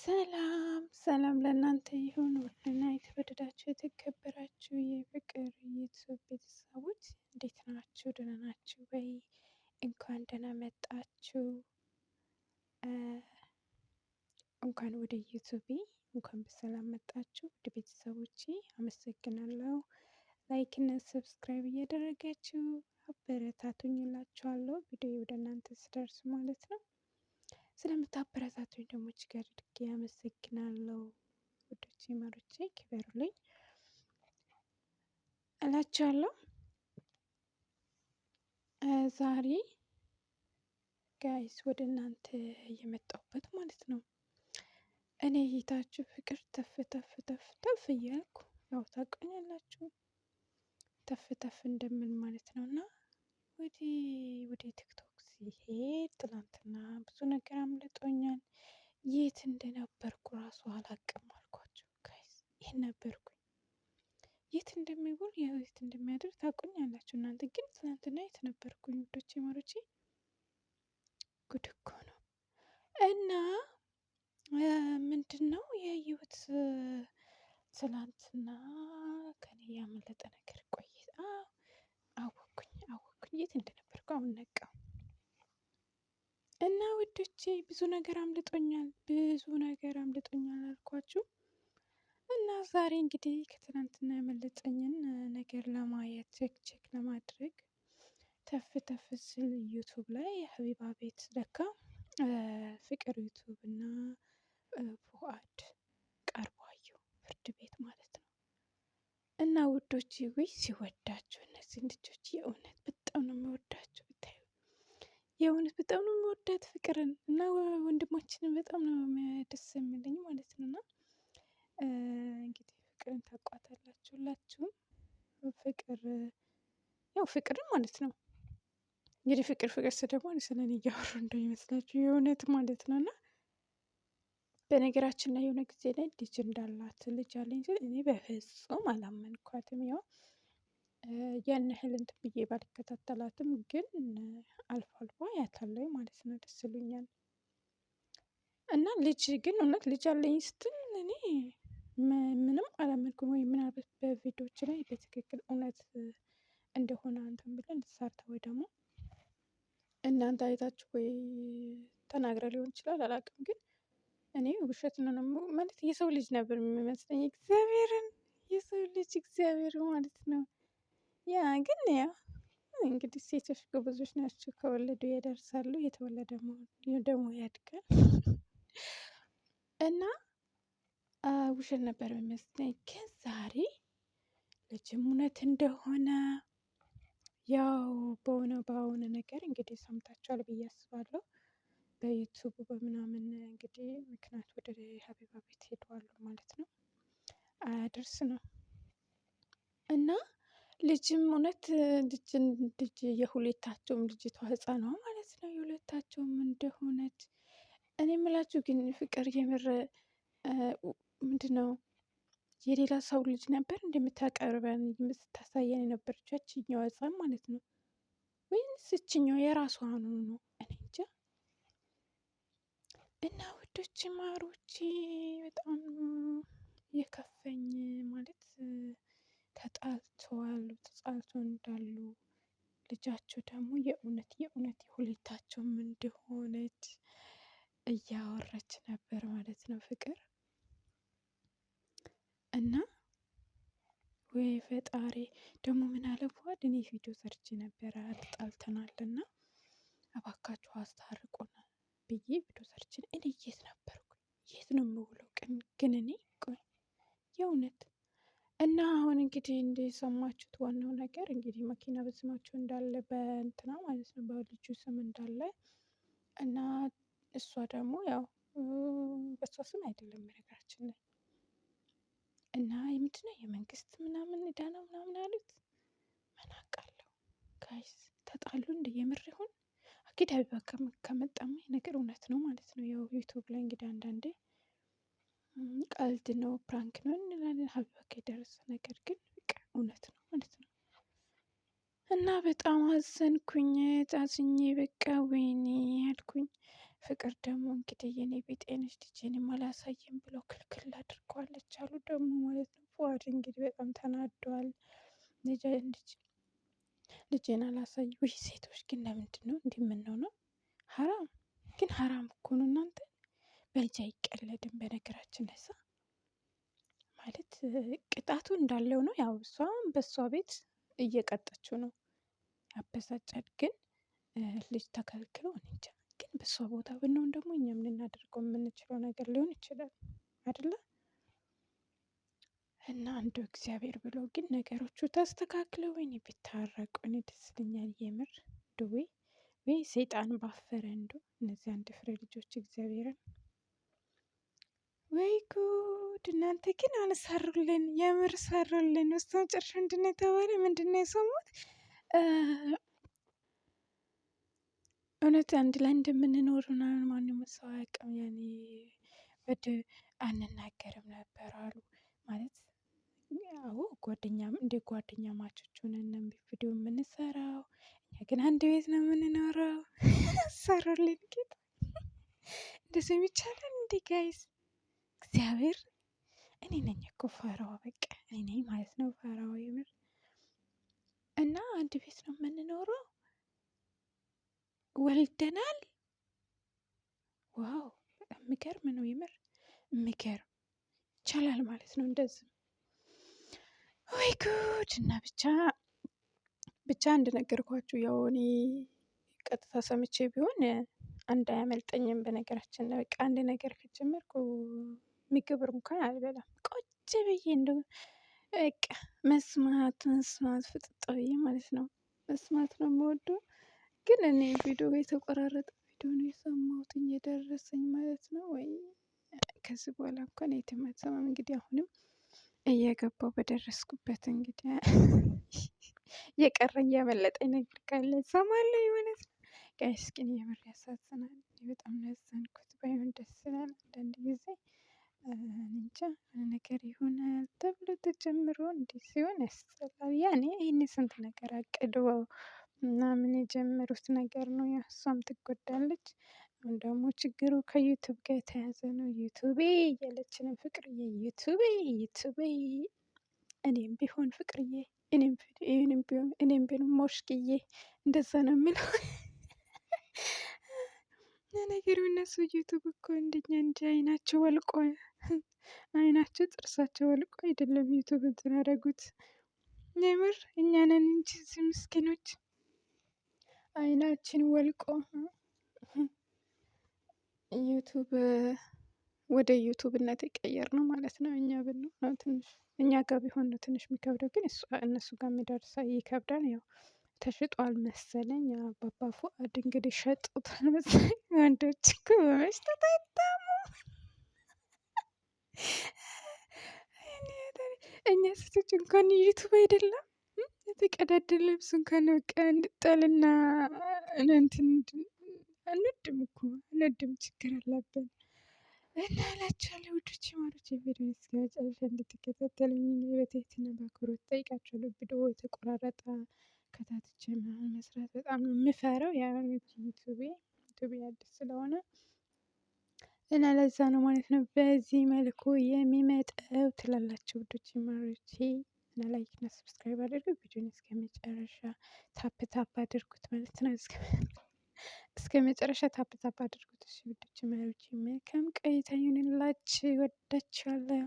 ሰላም ሰላም ለእናንተ ይሁን። ውድና የተወደዳችሁ የተከበራችሁ የፍቅር ዩቲዩብ ቤተሰቦች እንዴት ናችሁ? ደህና ናችሁ ወይ? እንኳን ደህና መጣችሁ። እንኳን ወደ ዩቲዩብ እንኳን በሰላም መጣችሁ። ውድ ቤተሰቦቼ አመሰግናለሁ። Like እና subscribe እያደረጋችሁ አበረታቱኝ እላችኋለሁ። ቪዲዮ ወደ እናንተ ስደርስ ማለት ነው። ስለምታበረታቱኝ ደግሞ እጅግ አድርጌ አመሰግናለሁ። ውዶቼ ማሮቼ ክበሩልኝ እላችኋለሁ። ዛሬ guys ወደ እናንተ የመጣሁበት ማለት ነው እኔ እይታችሁ ፍቅር ተፍ ተፍ ተፍ ተፍ እያልኩ ያው ታውቁኛላችሁ ተፍ ተፍ እንደምን ማለት ነው እና ወደ ቲክቶክ ሲሄድ ትላንትና ብዙ ነገር አምልጦኛል። የት እንደነበርኩ ራሱ አላቅም አልኳቸው። Guys የት ነበርኩኝ? የት እንደሚውል የት እንደሚያድር ታውቁኛላችሁ እናንተ። ግን ትላንትና የት ነበርኩኝ ውዶቼ ማሮቼ? ጉድ እኮ ነው። እና ምንድን ነው ያየሁት ትላንትና ከኔ ያመለጠ ነገር ቆየ። አወኩኝ አወኩኝ የት እንደነበርኩ አሁን ነቃው። እና ውዶቼ ብዙ ነገር አምልጦኛል፣ ብዙ ነገር አምልጦኛል አልኳችሁ። እና ዛሬ እንግዲህ ከትናንትና ያመለጠኝን ነገር ለማየት check check ለማድረግ ተፍ ተፍ ስል ዩቱብ ላይ ሀቢባ ቤት ለካ ፍቅር ዩቱብ እና ፉአድ ቀርቦ አየሁ፣ ፍርድ ቤት ማለት ነው። እና ውዶቼ ውይ ሲወዳችሁ እነዚህን ልጆች የእውነት በጣም ነው የምወዳችሁ። ብታዩ የእውነት በጣም ነው የምወዳት ፍቅርን እና ወንድማችንን በጣም ነው ደስ የሚለኝ ማለት ነው። እና እንግዲህ ፍቅርን ታውቋታላችሁ ሁላችሁም። ፍቅር ያው ፍቅርን ማለት ነው እንግዲህ ፍቅር ፍቅር ስደግሞ ስለ እኔ እያወሩ እንደሚመስላችሁ የእውነት ማለት ነው። እና በነገራችን ላይ የሆነ ጊዜ ላይ ልጅ እንዳላት ልጅ አለኝ ስል እኔ በፍጹም አላመንኳትም። ያው ያን ያህል እንትን ብዬ ባልከታተላትም ግን አልፎ አልፎ አያታለሁ ማለት ነው። ደስ ይሉኛል። እና ልጅ ግን እውነት ልጅ አለኝ ስትል እኔ ምንም አላመንኩም። ወይ ምናልባት በቪዲዮዎች ላይ በትክክል እውነት እንደሆነ እንትን ብለን ሰርታ ወይ ደግሞ እናንተ አይታችሁ ወይ ተናግራ ሊሆን ይችላል አላውቅም። ግን እኔ ውሸት ነው ማለት የሰው ልጅ ነበር የሚመስለኝ። እግዚአብሔርን የሰው ልጅ እግዚአብሔር ማለት ነው። ያ ግን ያ እንግዲህ ሴቶች ጎበዞች ናቸው። ከወለዱ ይደርሳሉ፣ የተወለደ ደግሞ ያድጋል። እና ውሸት ነበር የሚመስለኝ። ግን ዛሬ ልጅም እውነት እንደሆነ ያው በሆነ በሆነ ነገር እንግዲህ ሰምታችኋል ብዬ አስባለሁ። በዩቱብ በምናምን እንግዲህ ምክንያት ወደ ሀቢባ ቤት ሄደዋል ማለት ነው። አያደርስ ነው እና ልጅም እውነት ልጅ ልጅ የሁለታቸውም ልጅቷ ህፃኗ ማለት ነው የሁለታቸውም እንደሆነች እኔ የምላችሁ ግን ፍቅር የምር ምንድን ነው የሌላ ሰው ልጅ ነበር እንደምታቀርበን ስታሳየን የነበረችው ያችኛዋ ህፃን ማለት ነው ወይንስ እችኛው የራሷ ነው? እኔ እንጃ። እና ውዶች ማሮቼ በጣም የከፈኝ ማለት ተጣልተዋል፣ ተጣልቶ እንዳሉ ልጃቸው ደግሞ የእውነት የእውነት የሁለታቸውም እንደሆነች እያወራች ነበር ማለት ነው ፍቅር እና ወይ ፈጣሪ ደግሞ ምን አለ ፉአድ፣ እኔ ቪዲዮ ሰርቼ ነበረ ተጣልተናል እና እባካችሁ አስታርቁን ብዬ ቪዲዮ ሰርቼ እኔ የት ነበርኩ? የት ነው የምውለው? ግን እኔ ቆይ የእውነት እና አሁን እንግዲህ እንደሰማችሁት ዋናው ነገር እንግዲህ መኪና በስማቸው እንዳለ በእንትና ማለት ነው በልጁ ስም እንዳለ እና እሷ ደግሞ ያው በእሷ ስም አይደለም ነገራችን ላይ እና የምንድነው የመንግስት ምናምን እዳ ነው ምናምን አሉት። ምን አውቃለሁ guys ተጣሉ እንደ የምር ይሁን أكيد ሀቢባ ከመጣማ ነገር እውነት ነው ማለት ነው። ያው ዩቱብ ላይ እንግዲህ አንዳንዴ ቀልድ ነው prank ነው እንላለን። ሀቢባ ከደረሰ ነገር ግን በቃ እውነት ነው ማለት ነው። እና በጣም አዘንኩኝ። አዝኜ በቃ ወይኔ አልኩኝ። ፍቅር ደግሞ እንግዲህ የኔ ቢጤ ነች ልጄንም አላሳይም ብሎ ክልክል አድርጓለች አሉ ደግሞ ማለት ነው። ፉአድ እንግዲህ በጣም ተናዷል። ልጄን አላሳይ። ውይ ሴቶች ግን ለምንድን ነው እንዲህ የምንሆነው? ሀራም ግን ሀራም እኮ ነው እናንተ። በልጅ አይቀለድም በነገራችን ላይ ማለት ቅጣቱ እንዳለው ነው። ያው እሷም በእሷ ቤት እየቀጠችው ነው። ያበሳጫል ግን ልጅ ተከልክሎ እኔ እንጃ። ግን በእሷ ቦታ ብንሆን ደግሞ እኛም ልናደርገው የምንችለው ነገር ሊሆን ይችላል አይደለ? እና አንዱ እግዚአብሔር ብሎ ግን ነገሮቹ ተስተካክለው ወይኔ ቢታረቁ እኔ ደስ ይለኛል። የምር ድዌ ወይ ሰይጣን ባፈረ እንዶ እነዚህ አንድ ፍሬ ልጆች እግዚአብሔርን ወይ ጉድ! እናንተ ግን አነሰሩልን፣ የምር ሰሩልን። ውስጥ መጨረሻ ምንድን ነው የተባለ? ምንድን ነው የሰሙት? እውነት አንድ ላይ እንደምንኖር ምናምን ማንም ሰው አያውቅም። ያኔ ወደ አንናገርም ነበር አሉ ማለት አዎ፣ ጓደኛም እንደ ጓደኛ ማቾች ሆነን ነው ቪዲዮ የምንሰራው። እኛ ግን አንድ ቤት ነው የምንኖረው። ሰሩልን ጌታ፣ እንደዚህ ይቻላል እንዴ guys? እግዚአብሔር እኔ ነኝ እኮ ፋራዋ፣ በቃ እኔ ነኝ ማለት ነው ፋራዋ የምር። እና አንድ ቤት ነው የምንኖረው፣ ወልደናል። Wow በጣም የሚገርም ነው የምር የሚገርም ይቻላል ማለት ነው እንደዚህ። ወይ ጉድ! እና ብቻ ብቻ እንደነገርኳችሁ ያው እኔ ቀጥታ ሰምቼ ቢሆን አንድ አያመልጠኝም። በነገራችን ላይ በቃ አንድ ነገር ከጀመርኩ ምግብ እንኳን አልበላም። ቁጭ ብዬ እንደው በቃ መስማት መስማት ፍጥጥ ብዬ ማለት ነው መስማት ነው የምወደው። ግን እኔ ቪዲዮ የተቆራረጠ ቪዲዮ ነው የሰማሁት እየደረሰኝ ማለት ነው። ወይ ከዚህ በኋላ እንኳን የትም አትሰማም። እንግዲህ አሁንም እየገባው በደረስኩበት እንግዲህ የቀረኝ ያመለጠኝ ነገር ካለ እሰማለሁ ማለት ነው። Guys ግን የምር ያሳዝናል። በጣም ነው ያዘንኩት። ባይሆን ደስ ይላል አንዳንድ ጊዜ እንጃ ነገር ይሆናል ተብሎ ተጀምሮ እንዲህ ሲሆን ያስጠላል። ያኔ ይህን ስንት ነገር አቅድበው ምናምን የጀመሩት ነገር ነው። ያ እሷም ትጎዳለች። አሁን ደግሞ ችግሩ ከ YouTube ጋር የተያዘ ነው። ዩቱቤ እያለች ነው ፍቅርዬ፣ ዩቱቤ ዩቱቤ። እኔም ቢሆን ፍቅርዬ፣ እኔም ቢሆን እኔም ቢሆን ሞሽክዬ እንደዛ ነው የሚለው ለነገሩ እነሱ YouTube እኮ እንደኛ እንጂ አይናቸው ወልቆ አይናቸው ጥርሳቸው ወልቆ አይደለም YouTube እንትን ያደረጉት። የምር እኛ ነን እንጂ እዚህ ምስኪኖች አይናችን ወልቆ YouTube ወደ YouTube ነት የቀየር ነው ማለት ነው። እኛ ብንሆን ትንሽ እኛ ጋር ቢሆን ነው ትንሽ የሚከብደው፣ ግን እነሱ ጋር የሚደርስ ይከብዳል። ያው ተሽጧል መሰለኝ አባባ ፉአድ እንግዲህ ሸጡታል መሰለኝ። ወንዶች እኮ በመሽጠት አይታሙም። እኛ ሴቶች እንኳን YouTube አይደለም የተቀዳደ ልብስ እንኳን በቃ እንድጠልና እንትን አንወድም እኮ አንወድም፣ ችግር አለብን። እና እላችኋለሁ ውዶቼ ማሮቼ ቪዲዮ እስከ መጨረሻ እንድትከታተሉኝ በትህትና በአክብሮት እጠይቃችኋለሁ። ቪዲዮ የተቆራረጠ ከታትቼ ምናምን መስራት በጣም ነው የምፈራው። ያ ዩቱቤ አዲስ ስለሆነ እና ለዛ ነው ማለት ነው በዚህ መልኩ የሚመጣው ትላላችሁ ውዶቼ ማሮቼ። እና like እና subscribe አድርጉ። ቪዲዮን እስከ መጨረሻ tap tap አድርጉት ማለት ነው። እስከ መጨረሻ tap tap አድርጉት። እሺ ውዶቼ ማሮቼ መልካም ቆይታ ይሁንላችሁ። ወዳችኋለሁ።